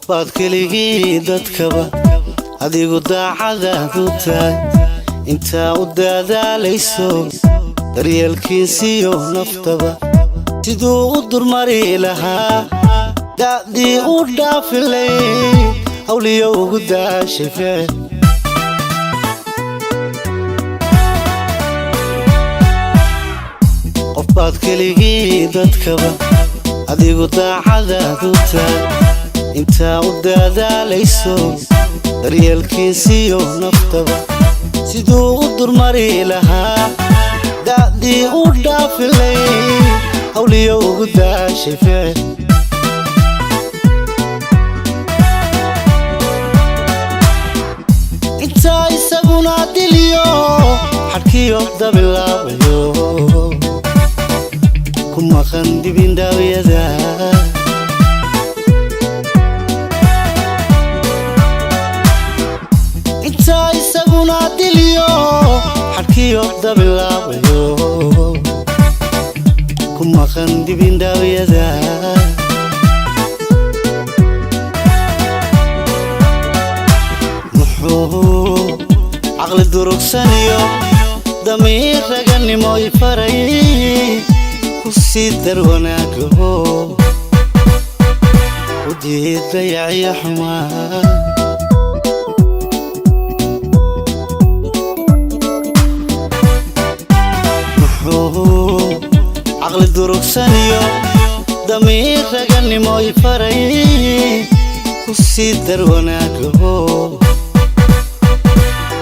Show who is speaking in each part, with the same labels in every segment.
Speaker 1: Qof baad keligii dadkaba adigu daacadaad u tahay, intaa u dadaalayso daryeelkiisiyo naftaba. Siduu u durmari lahaa da'dii u dhaafilay, hawliyo ugu daashay ficil. Qof baad keligii dadkaba adigu daacadaad u tahay, intaa u dadaalayso daryeelkiisiyo naftaba. Siduu u durmari lahaa da'dii u dhaafilay, hawliyo ugu daashay ficil. Intaa isaguna diliyo xadhkiyo dabilaabayo, ku maqan dibindaawyada. Intaa isaguna diliyo xadhkiyo dabilaabayo, ku maqan dibindaawyada. Muxuu caqli durugsaniyo damiir raganimo i faray, ku sii dar wanaagaho, u diid dayacyo xumaa. Muxuu caqli durugsaniyo damiir raganimo i faray, ku sii dar wanaagaho,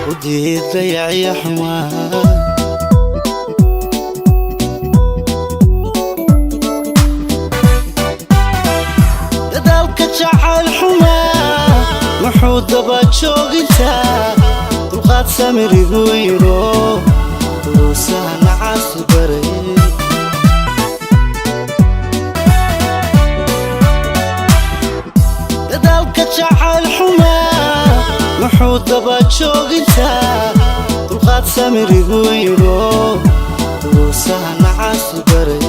Speaker 1: u diid dayacyo xumaa. Dadaalka jacayl xumaa muxuu daba joogintaa, dulqaad samirigu yidho, duruusaha nacaasi baray. Dadaalka jacayl xumaa muxuu daba joogintaa, dulqaad samirigu yidho, duruusaha nacaasi baray.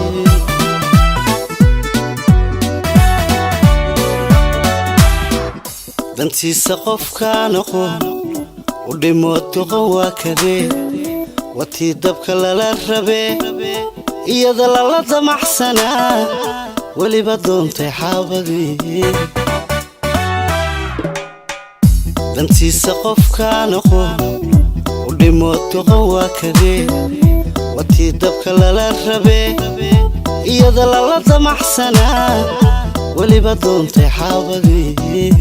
Speaker 1: Dantiisa qofka noqo u dhimo doqon waa kadee, watii dabka lala rabee, iyada lala damaxsanaa, weliba doontay xaabadii. Dantiisa qofka noqo u dhimo doqon waa kadee, watii dabka lala rabee, iyada lala damaxsanaa, weliba doontay xaabadii.